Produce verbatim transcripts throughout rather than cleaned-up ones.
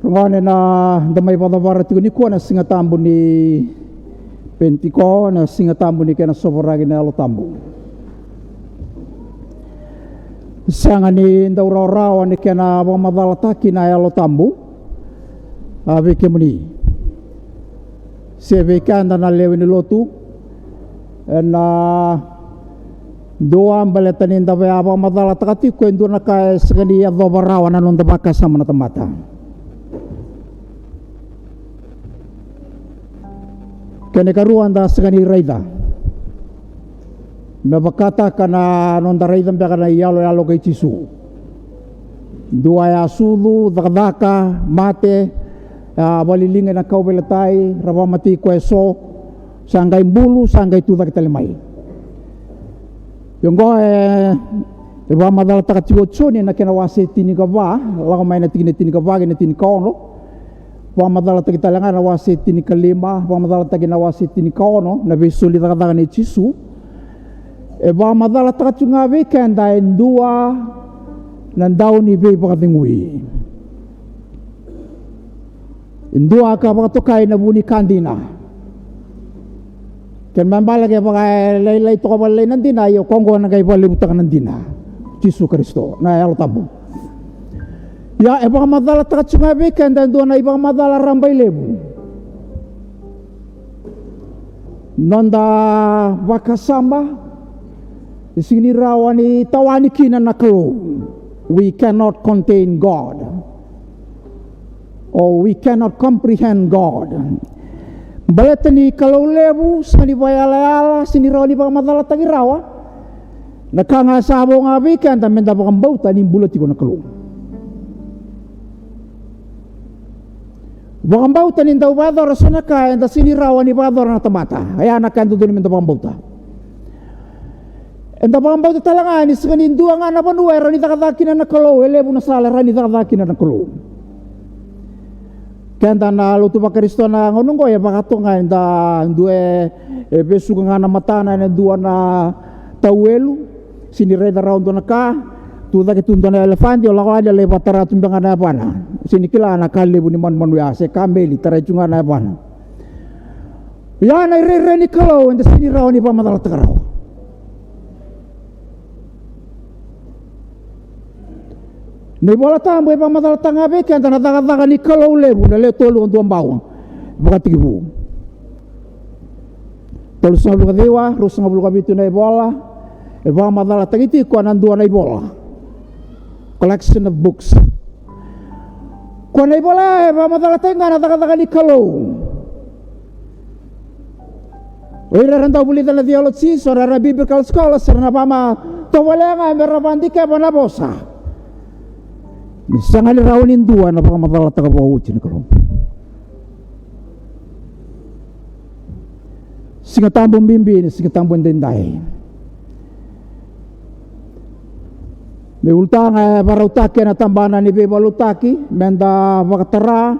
Gone na da mai vakacavara tiko nikua na Siga Tabu ni Penitiko, na Siga Tabu ni kena sovaraki na Yalo Tabu. Sega ni dau rawarawa ni kena vakamacalataki na Yalo Tabu, a, vei kemuni se vei keda na lewe ni lotu. Ena dua, baleta ni da via vakamacalataka tiko e dua na ka e sega ni yacova rawa na noda vakasama na tamata. Kena ikarua, da sega ni raica me vakataka na noda raica beka na iyaloyalo kei Jisu. Dua e a sucu, cakacaka, mate, a vakaliliga ena kauveilatai, ra vakamatei koya eso, sa qai bulu, sa qai tucake tale mai. Ia oqo e, e vakamacalataka tiko o Joni ena kena wase tinikava, lako mai na tikina tinikava kei na tinikaono. Vakamacalataki tale ga na wase tinikalima, vakamacalataki na wase tinikaono, na veisoli cakacaka nei Jisu. E vakamacalataka tiko ga vei keda e dua na dau ni veivakacegui. E dua ka vakatokai na vu ni ka dina. Kena ibalebale ke vakalailai toka vakalailai na dina, ia o koya oqo na qai vakalevutaka na dina. Jisu Karisito, na Yalo Tabu. Ia, e vakamacalataka tiko ga vei keda e dua na ivakamacala rabailevu. Noda vakasama e sega ni rawa ni tawani kina na Kalou. We cannot contain God. Or we cannot comprehend God. Baleta ni Kalou levu, sega ni vakayalayala, sega ni rawa ni vakamacalataki rawa. Na ka ga sa vo ga vei keda me da vakabauta ni bula tiko na Kalou. Vakabauta ni dau vakayacora so na ka eda sega ni rawa ni vakayacora na tamata. Oya na ka e dodonu me da vakabauta. Eda vakabauta tale ga ni sega ni dua ga na vanua e rawa ni cakacaka kina na Kalou, e levu na sala e rawa ni cakacaka kina na Kalou. Keda na lotu vaKarisito na gauna oqo e vaka toka ga eda dua e, e vesuka ga na matana ena dua na tauelu, sega ni raica rawa dua na ka, tucake tu dua na elefadi, o lako yani lai vakatara tu beka ga na yavana. Sega ni kila na ka levu ni manumanu ya, se kameli, tarai tu ga na yavana. Ia na irairai ni Kalou eda sega ni rawa ni vakamacalataka rawa. Na iVola Tabu e vakamacalataka ga vei keda na cakacaka ni Kalou levu, na lewe tolu ka dua bau. Vakatekivu tolusagavulu ka ciwa, ruasagavulu ka vitu na ivola, e vakamacalataki tiko ena dua na ivola. Collection of books. Ko na ivola ya e vakamacalataki ga na cakacaka ni Kalou. O ira era dau vulica na theology, so era biblical scholars, era na vakamatovolea ga me ra vakadikeva na vosa. Ni sega ni rawa ni dua ena vakamacalataka vakaoti na Kalou. Siga Tabu bibi ni Siga Tabu edaidai. Me ulutaga e vakarautaki ena tabana ni veivakalotutaki, me da vakatara,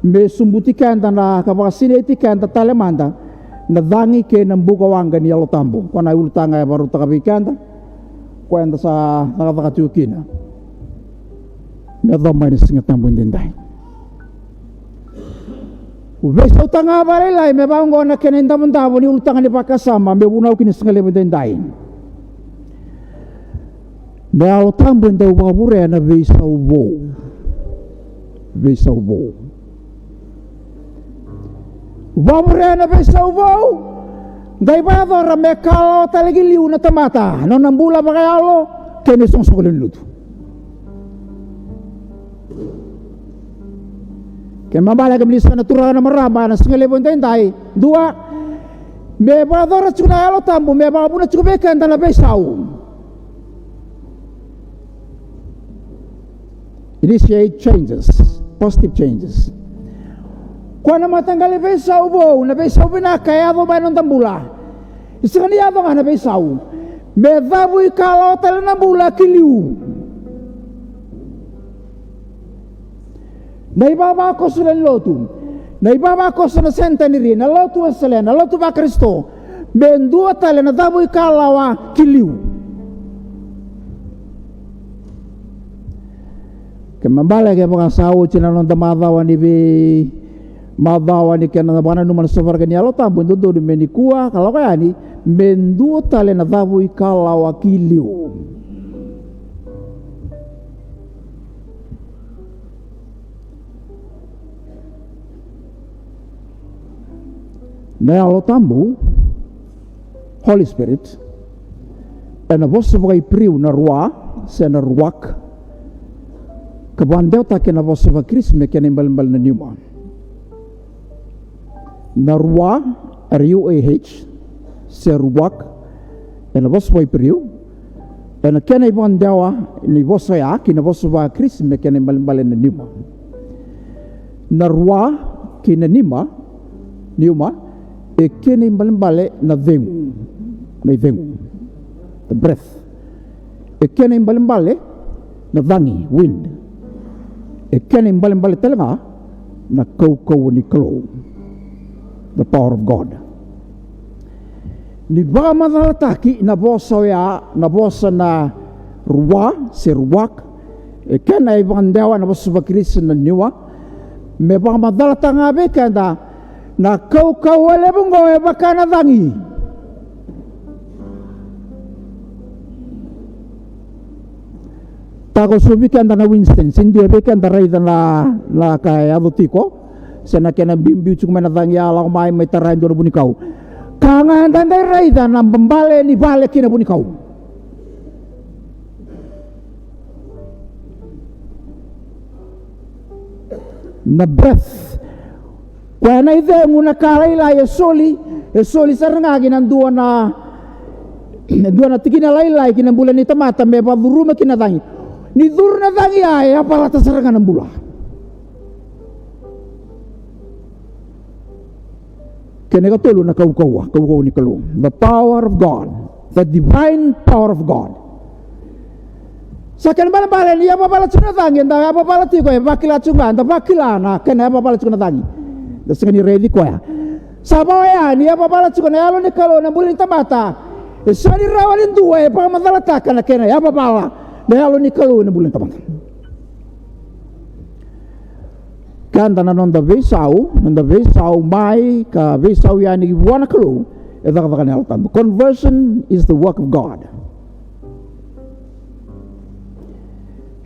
me subuti keda na ka vakasinaiti keda tale mada na cagi kei na buka waqa ni Yalo Tabu. Ko na ulutaga e vakarautaka vei keda, ko eda sa cakacaka tiko kina. Me yaco mai na Siga Tabu edaidai. Au veisautaka ga vakalailai me vaka oqo na kena idavodavo ni ulutaga ni vakasama, me vunau ki na siga levu edaidai. Na Yalo Tabu e dau vakavurea na veisau vou. Veisau vou. Vakavurea na veisau vou. Qai vakayacora me kalawa tale ki liu na tamata, na nona bula vakayalo kei na isoqosoqo lewe ni lotu. Kena ibalebale, kemuni saka na turaga, na marama, na siga levu edaidai, dua, me vakayacora tiko na Yalo Tabu me vakavuna tiko vei keda na veisau. Initiate changes, positive changes. Ko na mataqali veisau vou, na veisau vinaka e yaco mai na noda bula. E sega ni yaco ga na veisau, me cavuikalawa tale na bula ki liu. Na ivavakoso lewe ni lotu, na ivavakoso na Centenary, na lotu Wesele, na lotu vaKarisito, me dua tale na cavuikalawa ki liu. Ke Kena ibalebale kevaka sa oti na noda macawa ni vei, macawa ni kena vakananuma na sovaraki ni Yalo Tabu, e dodonu me nikua ka lako yani me dua tale na cavuikalawa ki liu. Na Yalo Tabu, Holy Spirit, ena vosa vakaIperiu na rua, se na ruak, ka vakadewataki ena vosa vakaKirisi me kena ibalebale na pneuma. Na rua, R U A H, se ruak, ena vosa vakaIperiu, ena kena ivakadewa ni vosa oya ki na vosa vakaKirisi me kena ibalebale na pneuma. Na rua kei na pneuma, pneuma, e kena ibalebale na cegu, na icegu, the breath. E kena ibalebale na cagi, wind. E kena ibalebale tale ga na kaukauwa ni Kalou, the power of God. Ni vakamacalataki na vosa oya, na vosa na rua se ruak, e kena ivakadewa na vosa vakaKirisi na pneuma, me vakamacalataka ga vei keda na kaukauwa levu oqo e vaka na cagi. Takosovi keda na wind, se dua vei keda raica na, na ka e yaco tiko, se na kena biubiu tiko mai na cagi, a lako mai, mai tara e dua na vunikau. Ka ga eda qai raica na babale ni vale ki na vunikau. Na breath. Koya na icegu na ka lailai e soli, e soli sara ga ki na dua na, dua na tikina lailai ki na bula ni tamata me vakacuruma ki na cagi. Ni curu na cagi ya, e yavalata sara ga na bula. Kena ikatolu na kaukauwa, kaukauwa ni Kalou. The power of God. The divine power of God. Sa kena ibalebale ni yavala tiko na cagi, eda yavala tiko, e vakila tiko ga, eda vakila na kena yavala tiko na cagi. Da sega ni raici koya. Sa vaka oya ni yavala tiko na Yalo ni Kalou ena bula ni tamata. E sega ni rawa ni dua e vakamacalataka na kena yavala na Yalo ni Kalou ena bula ni tamata. Keda na noda veisau, noda veisau mai ka veisau yani vua na Kalou, e cakacaka ni Yalo Tabu. Conversion is the work of God.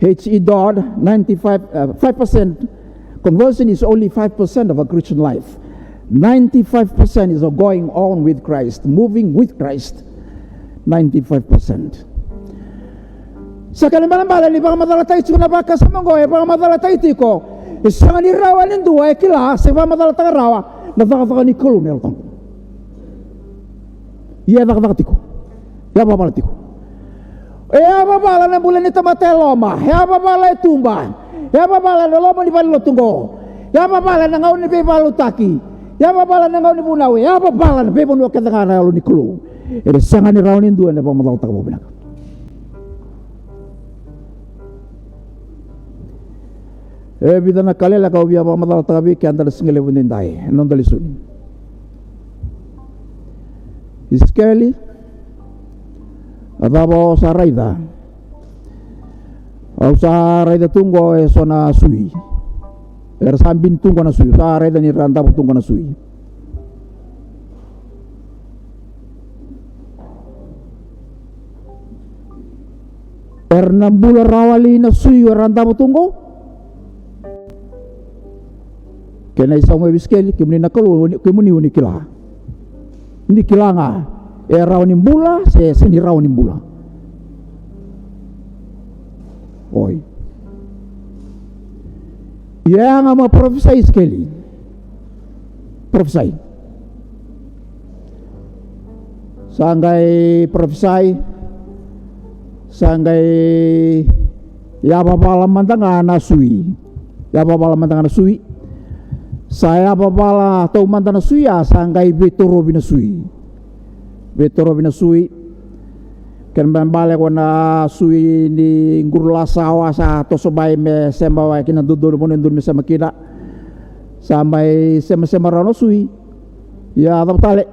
H E Dodd, ninety-five, uh, five percent, conversion is only five percent of a Christian life. Ninety-five percent is a going on with Christ, moving with Christ. Ninety-five percent. Sa kena ibalebale ni vakamacalataki tiko na vakasama oqo, e vakamacalataki tiko. E sega ni rawa ni dua e kila se vakamacalataka rawa na cakacaka ni Kalou na Yalo Tabu. Ia e cakacaka tiko. E yavavala tiko. E yavavala na bula ni tamata e loma. E yavavala e tuba. E yavavala na loma ni valenilotu oqo. E yavavala na gauna ni veivakalotutaki. E yavavala na gauna ni vunau. E yavavala na veivanua kece ga na Yalo ni Kalou. E sega ni rawa ni dua ena vakamacalataka vakavinaka. E vica na ka lekaleka au via vakamacalataka vei keda na siga levu edaidai ena noda lesoni. Isikeli, a cava o sa raica? Au sa raica tu oqo e so na sui. Era sa bini tu oqo na sui, au sa raica ni ra davo tu oqo na sui. Era na bula rawa li na sui era davo tu oqo? Kena isau mai vei Isikeli, kemuni na Kalou, kemuni o ni kila. Ni kila ga e rawa ni bula se sega ni rawa ni bula. Oi. Ia ga mo parofisai Isikeli. Parofisai. Sa qai parofisai. Sa qai yavavala mada ga na sui. Yavavala mada ga na sui. Sa yavavala taumada na sui, a sa qai veitorovi na sui. Veitorovi na sui. Kena ibalebale ko na sui ni qurulasawa sa toso mai me sema wai kina dodonu, vanua e dodonu me sema kina. Sa mai semasema rawa na sui. Ia cava tale?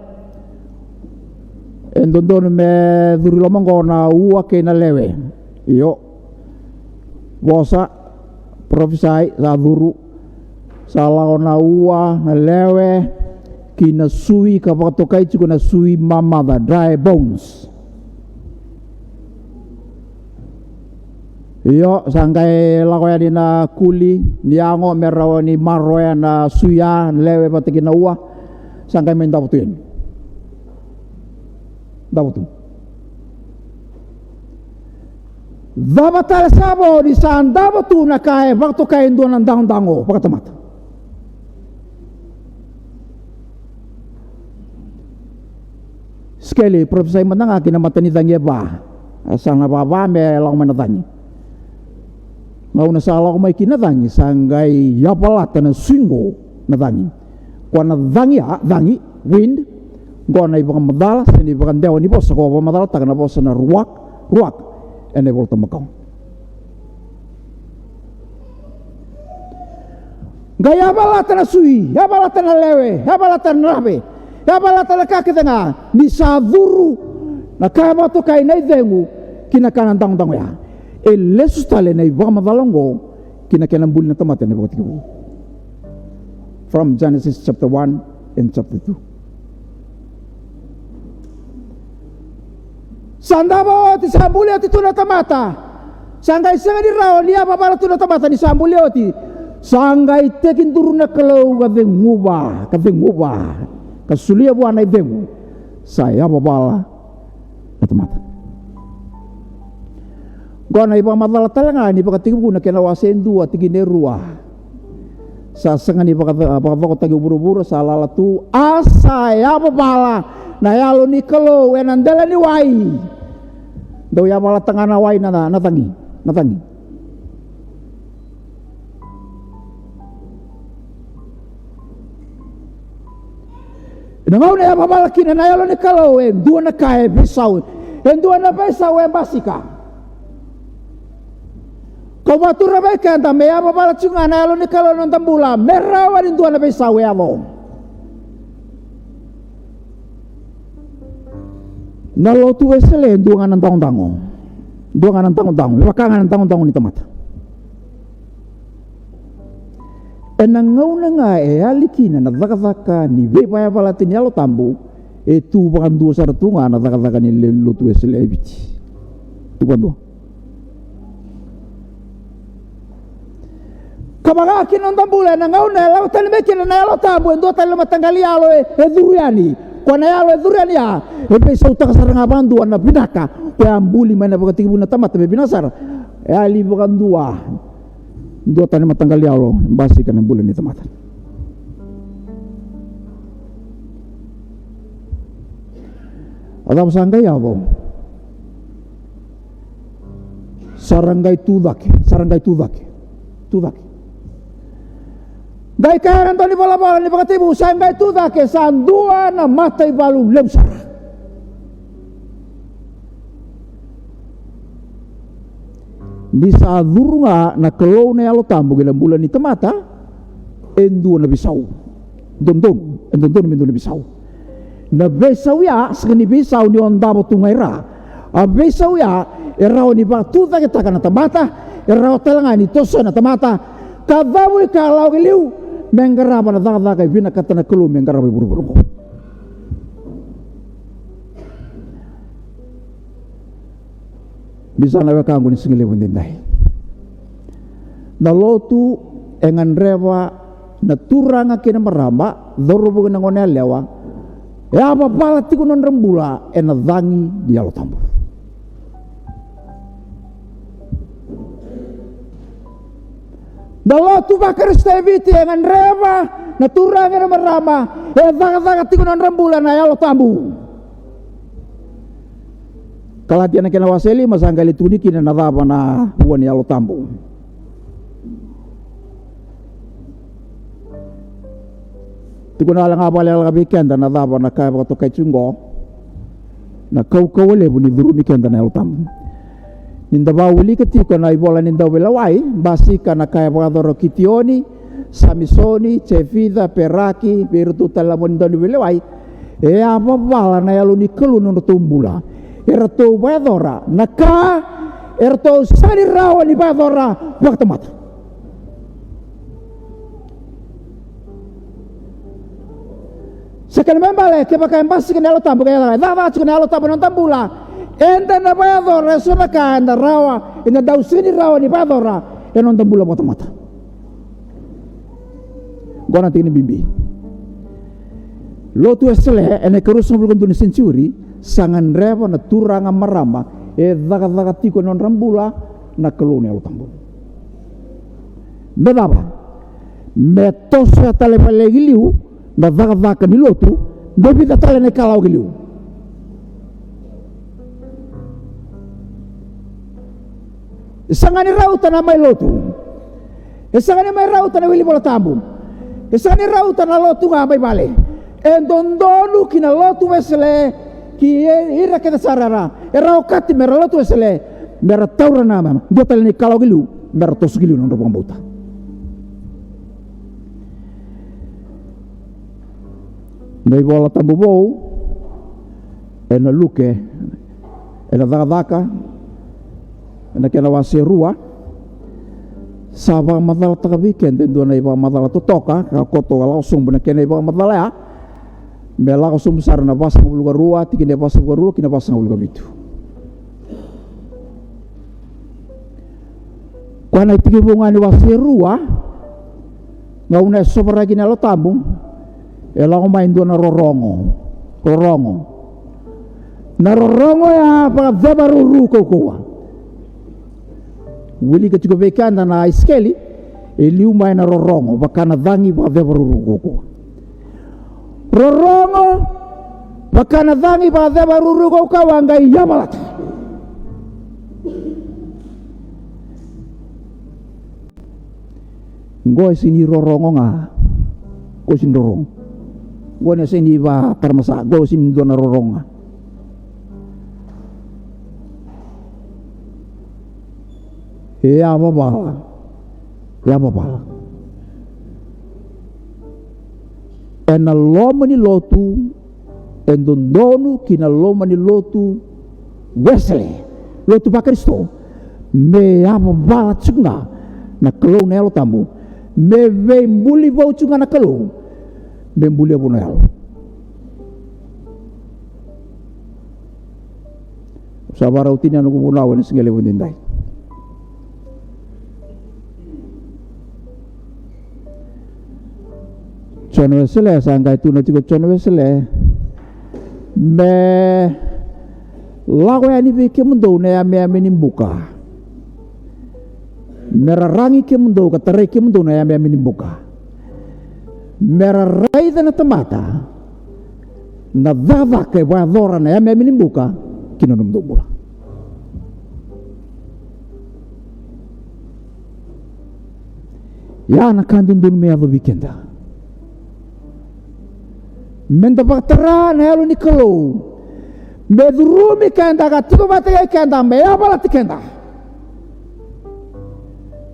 E dodonu me curu i loma oqo na ua kei na lewe. Io. Vosa, Parofisai, sa curu, sa lako na ua, na lewe, ki na sui ka vakatokai tiko na sui mamaca, dry bones. Io, sa qai lako yani na kuli ni yago me rawa ni maroya na sui ya, na lewe vata kei na ua. Sa qai mai davo tu yani. Davo tu. Cava tale sa vo ni sa davo tu na ka e vakatokai e dua na dagodago vakatamata? Isikeli, parofisai mada ga ki na mata ni cagi e va. A sa na vava me lako mai na cagi. Gauna sa lako mai ki na cagi, sa qai yavalata na sui qo na cagi. Ko na cagi a, cagi, wind, qo na ivakamacala se na ivakadewa ni vosa ko vakamacalataka na vosa na ruak, ruak, ena iVolatabu Makawa. Qai yavalata na sui, yavalata na lewe, yavalata na rave, yavalata na ka kece ga, ni sa curu na ka e vakatokai na icegu ki na ka na dagodago ya. E lesu tale na ivakamacala oqo ki na kena buli na tamata ena ivakatekivu. From Genesis chapter one and chapter two. Sa davo oti, sa buli oti tu na tamata. Sa qai sega ni rawa ni yavavala tu na tamata ni sa buli oti. Sa qai tekiduru na Kalou ka ceguva, ka ceguva, ka solia vua na icegu. Sa yavavala na tamata. Qo na ivakamacala tale ga ni Vakatekivu na kena wase e dua, tikina e rua. Sa sega ni vaka-, vakacokotaki o vuravura, sa lala tu, a sa yavavala na Yalo ni Kalou ena dela ni wai. Dau yavalata ga na wai na, na cagi, na cagi. Na gauna e yavavala kina na Yalo ni Kalou, e dua na ka e veisau, e dua na veisau e basika. Kau vakatura vei keda me yavavala tiko ga na Yalo ni Kalou ena noda bula me rawa ni dua na veisau e yaco. Na lotu Wesele e dua ga na dagodago. Dua ga na dagodago, me vaka ga na dagodago ni tamata. Ena gauna ga e yali kina na cakacaka ni veivakayavalati ni Yalo Tabu, e tu vakadua sara tu ga na cakacaka ni le-, lotu Wesele e Viti. Tu vakadua. Ka vaka kina noda bula, ena gauna e lako tani mai kina na Yalo Tabu, e dua tale na mataqali yalo e, e curu yani. Ko na yalo e curu yani ya, e veisautaka sara ga vakadua na vinaka ko a buli mai na Vakatekivu na tamata me vinaka sara. E yali vakadua. Dua tani mataqali yalo e basika na bula ni tamata. A cava sa qai yaco? Sa ra qai tu cake, sa ra qai tu cake, tu cake. Qai kaya na dau ni valavala ni Vakatekivu, sa qai tu cake, sa dua na mataivalu levu sara. Ni sa curu ga na Kalou na Yalo Tabu ki na bula ni tamata, e dua na veisau. Dodonu, e dodonu me dua na veisau. Na veisau ya, sega ni veisau ni o davo tu ga i ra. A veisau ya, e rawa ni vakatucaketaka na tamata, e rawa tale ga ni tosoya na tamata, ka cavuika lako ki liu, me qarava na cakacaka e vinakata na Kalou me qarava e vuravura oqo. Ni sa na wekaqu ni sigalevu edaidai. Na lotu e gadreva na turaga kei na marama, cauravou kei na goneyalewa, e a vavala tiko na nodra bula ena cagi ni Yalo Tabu. Na lotu vaKarisito e Viti e gadreva na turaga kei na marama e cakacaka tiko na nodra bula na Yalo Tabu. Kalatia na kena wase lima sa qai lai tukuni kina na cava na vua ni Yalo Tabu. Tukuna wale ga vakalekaleka vei keda na cava na ka e vakatokai tiko oqo. Na kaukauwa levu ni curumi keda na Yalo Tabu. Ni da vakawilika tiko na ivola ni Dauveilewai, basika na ka e vakayacora o Kitioni, Samisoni, Jefica, Peraki, vei iratou tale na vo ni Dauveilewai, e a vavala na Yalo ni Kalou na nodratou bula. Eratou vakayacora na ka eratou sega ni rawa ni vakayacora vakatamata. Kena ibalebale, kevaka e basika na Yalo Tabu, kevaka e cakacaka tiko na Yalo Tabu ena noda bula, eda na vakayacora eso na ka eda rawa, eda dau sega ni rawa ni vakayacora ena noda bula vakatamata. Qo na tikina bibi. Lotu Wesele ena ikaruasagavulu ka dua ni senitiuri sa gadreva na turaga marama e cakacaka tiko ena nodra bula na Kalou na Yalo Tabu. Me cava? Me tosoya tale vakalailai ki liu na cakacaka ni lotu, me vica tale na ikalawa ki liu. E sega ni rauta na mai lotu. E sega ni mai rauta na wili Vola Tabu. E sega ni rauta na lotu ga mai vale. E dodonu ki na Lotu Wesele, ki ira kece sara era, era okati mera Lotu Wesele, mera taura na dua tale na ikalawa ki liu, mera toso ki liu na nodra vakabauta. Na iVola Tabu Vou ena Luke, ena Cakacaka, ena kena wase rua, sa vakamacalataka vei keda e dua na ivakamacala totoka, ka koto ka lako sobu na kena ivakamacala ya, me lako sobu sara na vasagavulu ka rua, tikina e vasagavulu ka rua ki na vasagavulu ka vitu. Koya na itekivu ga ni wase rua, gauna e sovaraki na Yalo Tabu, e lako mai dua na rorogo. Rorogo. Na rorogo ya vakacevaruru kaukauwa. Wilika tiko vei keda na isikeli, e liu mai na rorogo, vaka na cagi vakacevaruru kaukauwa. Rorogo, vaka na cagi vakacevaruru kaukauwa, qai yavalata. Qo e sega ni rorogo ga. Qo e sega ni rorogo. Qo e sega ni vataramasa. Qo e sega ni dua na rorogo ga. E yavavala. Yavavala. Ena loma ni lotu, e dodonu ki na loma ni lotu Wesele, lotu vaKarisito, me yavavala tiko ga na Kalou na Yalo Tabu, me veibuli vou tiko ga na Kalou, me bulia vou na Yalo. Sa vakarau tini na noqu vunau ena siga levu edaidai. John Wesley, sa qai tukuna tiko John Wesley, me lako yani vei kemudou na yameyame ni buka. Me raragi kemudou ka tarai kemudou na yameyame ni buka. Me ra raica na tamata na cakacaka e vakayacora na yameyame ni buka ki na nomudou bula. Ya na ka dodonu me yaco vei keda. Me da vakatara na Yalo ni Kalou me curumi keda ka tiko vata kei keda, me yavalati keda.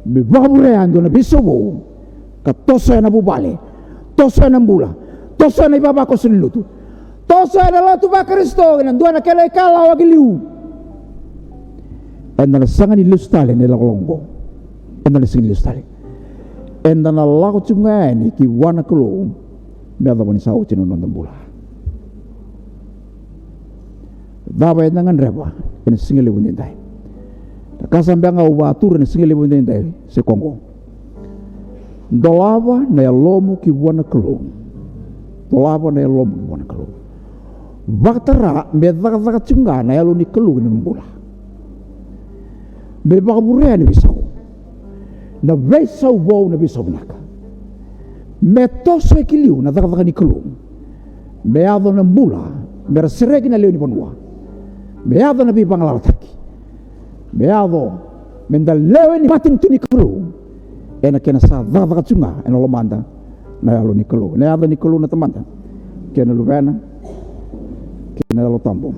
Me vakavurea e dua na veisau vou ka tosoya na vuvale, tosoya na bula, tosoya na ivavakoso ni lotu, tosoya na lotu vaKarisito ena dua na kena ikalawa ki liu. Eda na sega ni lesu tale ena ilakolako oqo. Eda na sega ni lesu tale. Eda na lako tiko ga yani ki vua na Kalou me yacova ni sa oti na noda bula. Cava eda gadreva ena siga levu edaidai? Na ka sa beka ga au vakatura ena siga levu edaidai se koya oqo. Dolava na yalomu ki vua na Kalou. Dolava na yalomu ki vua na Kalou. Vakatara me cakacaka tiko ga na Yalo ni Kalou ena nomu bula. Me vakavurea na veisau, na veisau vou, na veisau vinaka. Me tosoya ki liu na cakacaka ni Kalou. Me yaco na bula, me ra sereki na lewe ni vanua. Me yaco na veivagalalataki. Me yaco me da lewe ni matanitu ni Kalou. Ena kena sa cakacaka tiko ga ena lomada na Yalo ni Kalou. Ena yaca ni Kalou na Tamada, kei na Luvena, kei na Yalo Tabu.